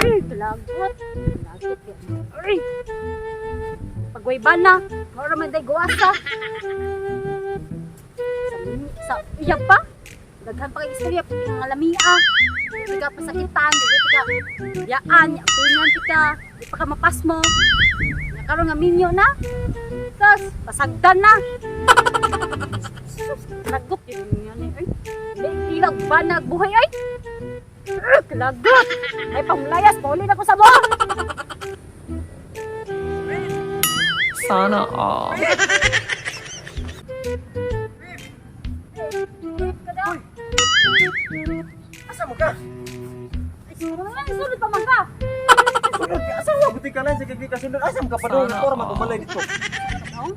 Ay, kalagot. Kalagot yan. Ay! Pagwayban na. Mora man day guwasa. Sa iya pa. Daghan pa kay istorya pati mga lamia. Di ka pasakitan, di ka yaan, pingan di ka, di pa ka mapasmo. Nya karon nga minyo na. Tas pasagdan na. Sus, kalagot yun yan eh. Ay, di ilag ba nagbuhay ay? Ugh, kalagot! Ay, panglayas, pauli na ko sa mo! Sana all. Asa mo ka? Ay, siguro na lang, sulod pa man ka! Sunod ka. Asa mo? Buti ka lang sa kagbi ka sunod. Asa mo ka pa doon? Sana Tora all. matumalay dito. Ano?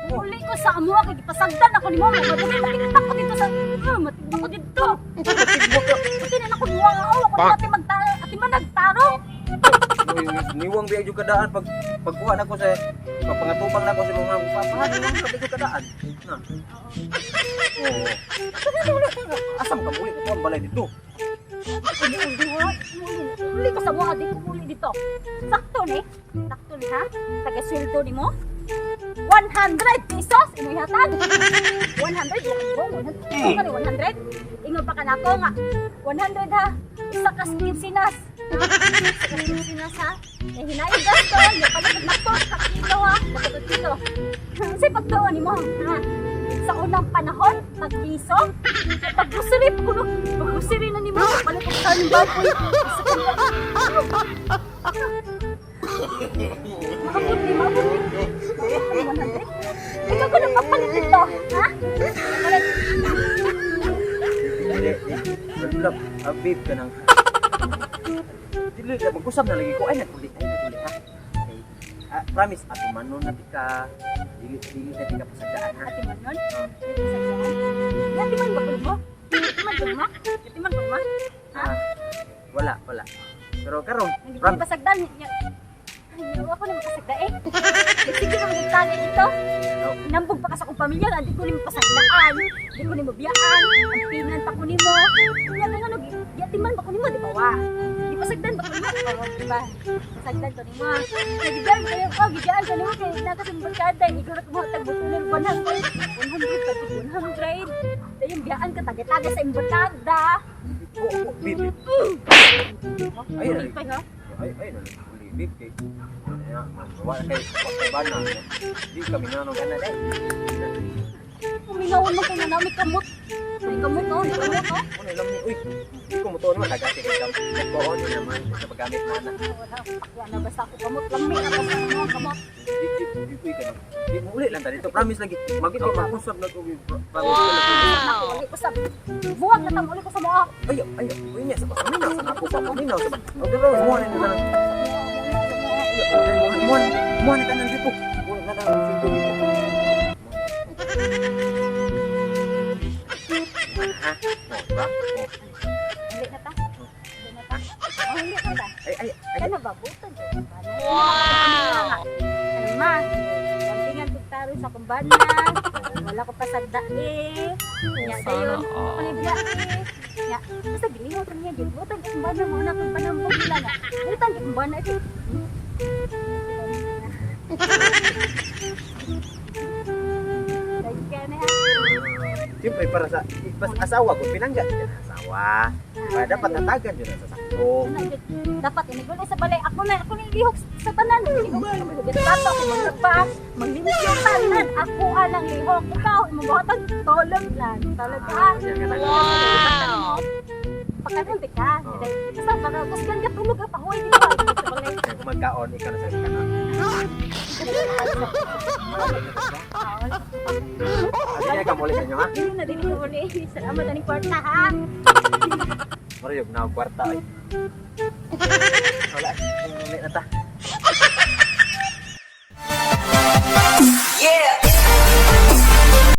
Uli ko sa amo, kay gipasagdan ako ni mama. Matiktak ko dito sa... Ah, matiktak ko dito. Buti na ako niwa nga aw, ako na ati magta ati man nagtarong. Uy, niwang biya jud kadaan pag pagkuha nako sa pagpangatubang nako sa mga papa. Niwang biya jud kadaan. Na. Oo. Asa mo ka muli ko ang balay dito? Uli, uli, ha? Uli, uli ko sa mo, di ko uli dito. Sakto ni? Sakto ni ha? Taga sweldo ni mo? 100 pesos imo ihatag. 100 100 100 100. Ingon pa ka nako nga 100 ha. Isa ka kinsinas. Isa ka kinsinas ha. May hinayon gasto, may palit na to sa kilo ha. Sa kilo. Kasi pagtuon nimo ha. Sa unang panahon, pagpiso, pag-grocery, kuno, pag-grocery na nimo, palit og karning baboy. Isa ka Maabot ni, maabot ni. Maabot ni 100. Ikaw ko na papalit dito, ha? Palit. Dili, love, ah, babe ka nang. Dili, mag-usap na lagi ko. Ay, naguli, ha? Okay. Ah, promise, ato manon na tika. Dili, dili na tika pasagdaan, ha? Ate man nun? Ate man ba mo? Ate man ba mo? Ate man ba mo? Ha? Ah, wala, wala. Pero karon, Hindi ko promise. pasagdan. Ay, ako na makasagda eh. Sige na magtali ito. Inambog pa ka sa akong pamilya, hindi ko nimo pasagdaan, hindi ko nimo biyaan, ang pinan pa ko nimo. Nya nga ano, giatiman ba ko nimo, di ba wa? Di pasagdan ba ko nimo? Oo, di ba? Pasagdan ko nimo. Nagigyan kayo, oh, gigyan ka nimo kay naka sa barkada, iguro ko mo tag butunan 100, 100 pa 100. Dayon biyaan ka taga-taga sa imbarkada. Oo, oo, babe. Ay, Ay, pa ha? Ay, ay, naguli, babe. Kay, kaya, wala kay, kay bana. Di kami nanong gana, day. Umingawan mo kung na may kamot. May kamot no, may kamot no. Ano, alam ni, uy, di ko mutuon naman, nagati kay kam. Nagkoon naman, sa paggamit na na. Wala, pakya na basta ako kamot. Lami na basta ako kamot. Di, di, di, uy, ka Di mo uli lang ta dito. Promise lagi. Mag, mag-usap na ko, babe. Promise lagi. Ako, uli ko sa... Buwag na tamo, uli ko sa mga. Ay, ay, uy niya, sa paminaw, sa ako, sa paminaw, sa Okay, bro, mo na na. Mo na, mo na tanan dito. Mo na na dito dito. Ha? Oh, diba? Oh. Uli na ta. Uli na ta. Oh, uli na ta. Ay, ay, ay. Kana ba, butan dyan. Wow! Ano ma? Kampingan kong taro sa kumbana. Wala ko pasagda eh. Nya Sana dayon. all. Ako ni biya eh. Nya, basta giliho ko niya. Gibutan kong kumbana mo na kong panambog nila na. Butan kong kumbana ito. Thank you na ha. Siyempre, para sa pas asawa ko, pinangga din ang asawa. Para dapat hatagan yun sa sakto. Ano, dapat inigol sa balay ako na ilihok sa tanan ilihok sa ako maglaba maglimpyo tanan ako anang lihok ikaw imong buhatan tulog lang tulog ka. Wow, pagkaroon ka basta baka kusgan ka tulog ka pahuway di ba sa balay. Kaya kung magkaon, ikaw na sa ka na. Sige, ka muli sa inyo, ha? Dili na dili na uli. Salamat aning kwarta ha. Marayog na ang kwarta, ay. Wala, muli na ta. Yeah!